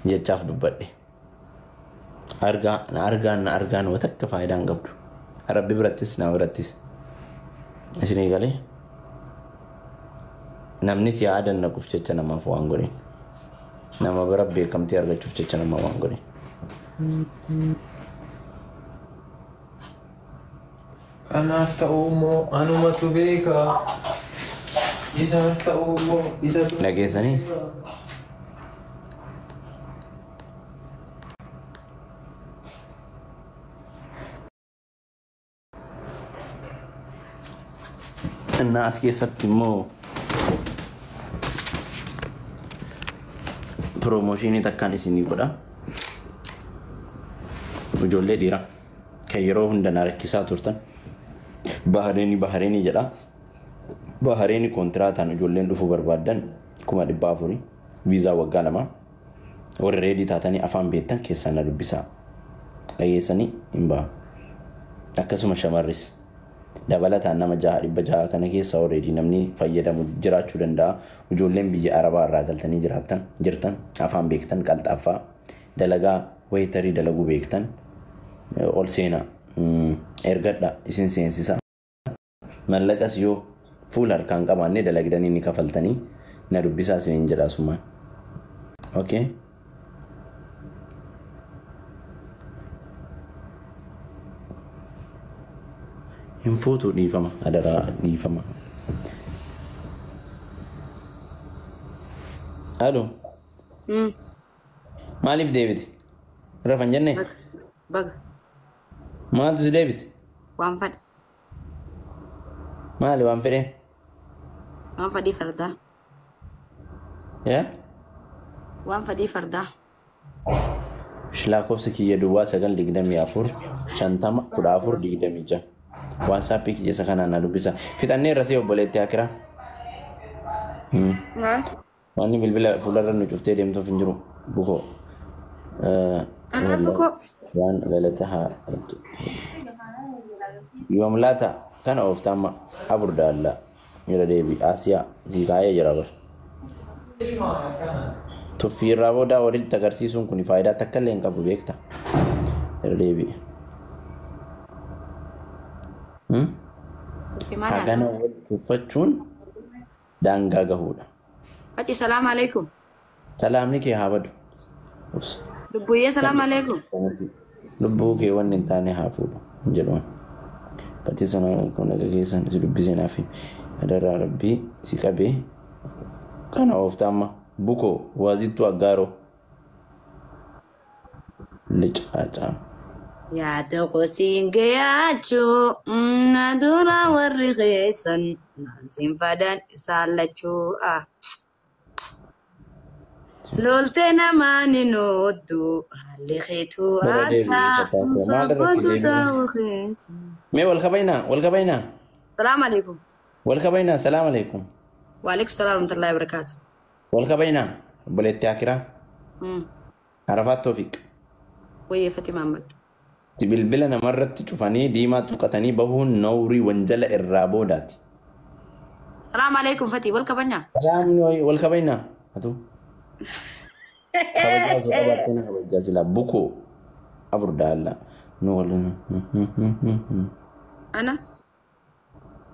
Jechaaf dubbadhe. Argaa na argaan na argaan wa takka faayidaa hin qabdu. Rabbi birattis nama birattis. Isinii galee namni si haa dannaquuf jecha namaaf waan godhin. Nama bira beekamtii argachuuf jecha nama waan godhin. Anaaf ta'uu immoo anumatu beeka. Isaaf ta'uu immoo isatu Dhageessanii? beeka. Innaa as keessatti immoo piroomooshinii takkaan isinii godha. Ijoollee dhiiraa kan yeroo hunda na rakkisaa turtan Bahareenii Bahareenii jedha. Bahareenii koontiraataan ijoolleen dhufuu barbaaddan 400,000 viizaa waggaa 2 warri reedii taatanii afaan beektan keessaan na dubbisaa. Dhageessanii hin ba'a. Akkasuma shamarris dabalataan nama jaha 600 kana keessa already namni fayyadamu jiraachuu danda'a. Ijoolleen biyya Arabaa irraa galtanii jiraattan jirtan afaan beektan qalxaaffaa dalagaa waayitarii dalaguu beektan ol seenaa ergadha isin seensisa. Mallaqas yoo fuula harkaan qabaanne dalagdanii ni kafaltanii na dubbisaa isiniin jedha asumaan. Okay. Hin fuutu dhiifama adaraa dhiifama. Alo. Maaliif deebite? Rafan jenne? Baga. Baga. Maaltu si deebise? Waan fadhe. Maali waan fedheen? Waan fadhii fardaa. Yaa? Waan fadhii fardaa. Lakkoofsa kiyya duwwaa 9 24 50 14 26. Waatsaappii kiyya isa kanaan na dubbisa. Fixannee irra si obboleetti akiraa. Maal? Wanni bilbila fuularra nu cuftee deemtuuf hin jiru. Bukoo. Anaa bukoo. Waan galata haa. Yoom laata kana oofta amma afur daalla. Jira deebi Asiyaa sii kaayee jira bar. Tuffii irraa boodaa walitti agarsiisuun kun faayidaa takka illee hin qabu beekta. Jira deebi. Tuffii maal Hagana haasa'u? wal tuffachuun daangaa gahuudha. Faci salaam alaikum. Salaamni kee haa badu. Us. Lubbuyyee salaam alaikum. Lubbuu kee wanni hin taane haa fuudhu hin jedhuun. Fatii sana kun dhaga keessan si dubbisee naaf adaraa rabbii si qabee kana oofta amma bukoo waazittuu aggaaroo licaacaa. Yaada kosiin gayaachuu na dura warri keessan naan fadan isaan lachuu. Loltee namaan hin ooddu haalli keetuu Bara deebi'ee addaa tattaafuu maal irratti sabbatu deebi'u? ta'uu keetu. Mee wal kabaynaa wal kabaynaa Salaam alaikum. wal kabaynaa salaam alaikum Waalaikum salaam warahmatullahi wabarakatuh. wal kabaynaa obboleettii akiraa Arafaat Toofiq. Wayyee Fatii Mahammad. Bilbila namarratti cufanii diimaa tuqatanii bahuun noorii wanjala irraa boodaati. Salaam alaikum Fatii wal kabajnaa. Salaamni wayii wal kabaynaa atu. Kabajaa osoo qabaattee na kabajjaa silaa bukoo afur daalla nu wal Ana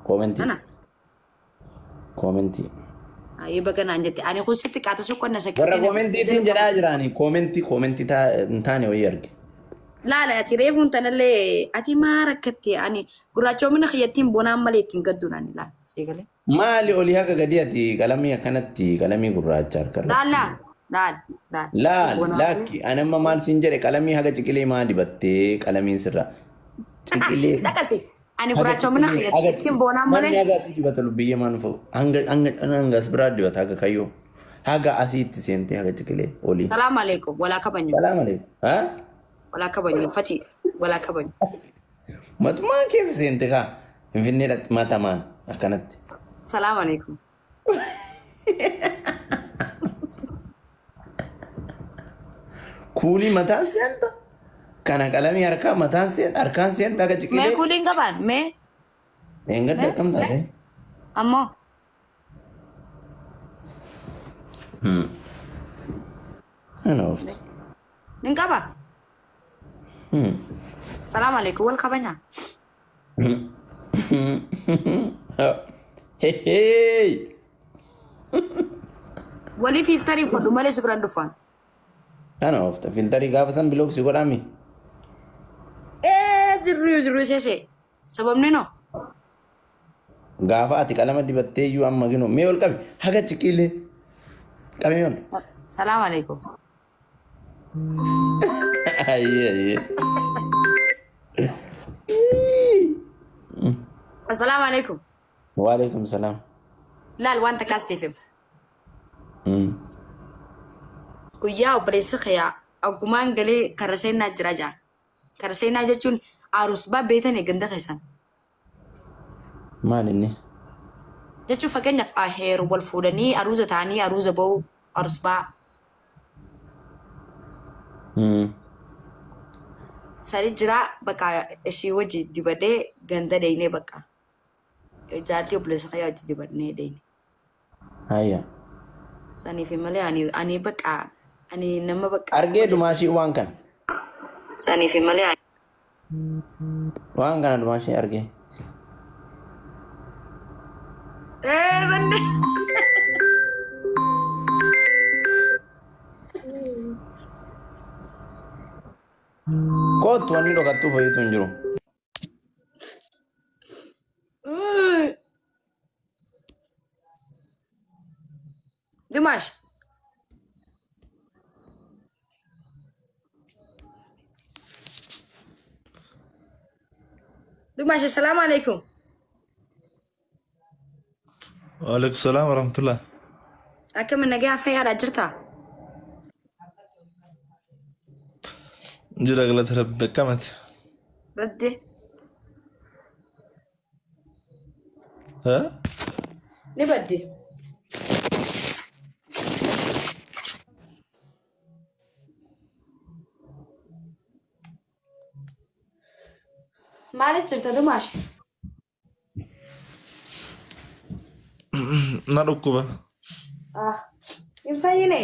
koomentii ana. koomentii. Ayyee baga naan jette ani kun sitti qaata sokkonna Warra sakkiitiin koomentiitiin jedhaa jiraani koomentii koomentii hin taane wayii arge. Laala ati reefuun tanallee ati maa rakkatte ani gurraachoomina kiyyattiin bonaan malee ittiin gaddu naan ilaala. Seegalee. Maali olii haga gadi ati qalamii akkanatti qalamii gurraacha harkarra. Laala laal laal. Laal Bonaan malee. laakki ani amma maal siin jedhe qalamii haga ciqilee maa dibattee qalamiin sirra. Ciqilee Dhaqasi ani haga gurraachoomina ciqilee haga kiyyattiin bonaan namni malee. haga asii dibata lubbiyyee maan fa'u hanga hanga hanga as biraa dibata haga kayyoo haga asiitti seentee haga ciqilee olii. Salaam alaikum walaa kabanyu Salaam alaikum. Haa? walaa kabanyu Fatii walaa kabanyu. Matumaan keessa seente kaa Finfinnee dhaqxe matamaan akkanatti. Salaam alaikum. Kuulii mataan seenta kana qalamii harkaa mataan seenta harkaan seenta haga Mee ciqilee. kuuliin qabaan mee Eengadda mee akkam taate? ammoo Ana oofta. Nin qaba. Salaam alaikum wal kabanya. Hey! Walii fiiltarii fudhu malee si biraan dhufan. Ana oofta fiiltarii gaafa san bilook si godhami. Ee zirriyu zirriyu seesee. Sababni noo. Gaafa ati qalama dibattee iyyuu amma ginoo mee ol qabi haga ciqiilee qabi ol. Salaam alaikum. Ayyee ayyee. Assalaamu alaikum. Waalaikum salaam. Laal waan takkaa siif hima. Guyyaa obboleessi kiyyaa ogummaan galee karra seenaa jira jaan. Karra seenaa jechuun aarus beetanii ganda keessan. Maal inni? Jechuun fakkeenyaaf heeru wal fuudhanii aruuza ta'anii aruuza ba'uu arusbaa. Sadi jira bakka ishii wajji dibadee ganda deynee bakka. Jaartii obboleessa kiyyaa wajji dibadnee deyne. Hayya. Saniif malee ani bakka ani nama bakka. Argee dhumaashii waan kana. Saniif malee ani. Waan kana dhumaashii argee. Ee banne. Kootu wanni dhokattuu fayitu hin jiru. Dimash. Dimash, assalamu alaikum. Waalaikum salaam warahmatullah. Akkam nagaa fayyaadha jirta? Jira galata rabbi akkamati? Radde. Ha? Ni badde. Maaliif jirta Dimash? Na dhukkuba. Ah, hin fayyine?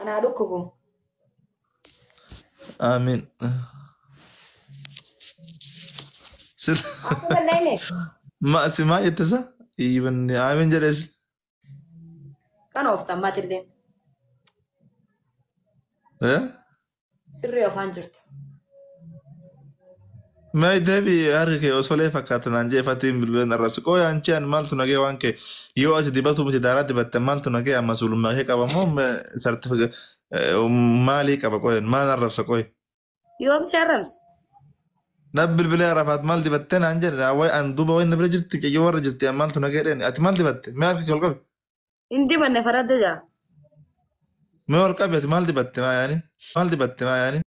Anaa dhukkubu. Amiin. Akka bal'aine? Ma si maal jette sa? Iibanne amiin jedhees. Kan ooftan maatillee. Eh? Sirrii ofaan jirtu. Mee deebi harka kee osoo lee fakkaata naan jee fatiin bilbilan arrabsi. Qooyi anchi an maaltu nagee waan kee yoo ati dibatu miti daaraa dibatte maaltu nagee amma sulummaa kee qaba moo sartifika maalii qaba qooyi maal arrabsa qooyi. Yoom si arrabse? Na bilbilee arafaat maal dibattee naan jedhe wayi an duuba wayi na bira jirti kiyyoo warra jirti an maaltu nagee dheeni ati maal dibatte mee harka kee ol qabi. Hin dibanne faradda jira. Mee ol qabi ati maal dibatte maa yaani maal dibatte maa yaani.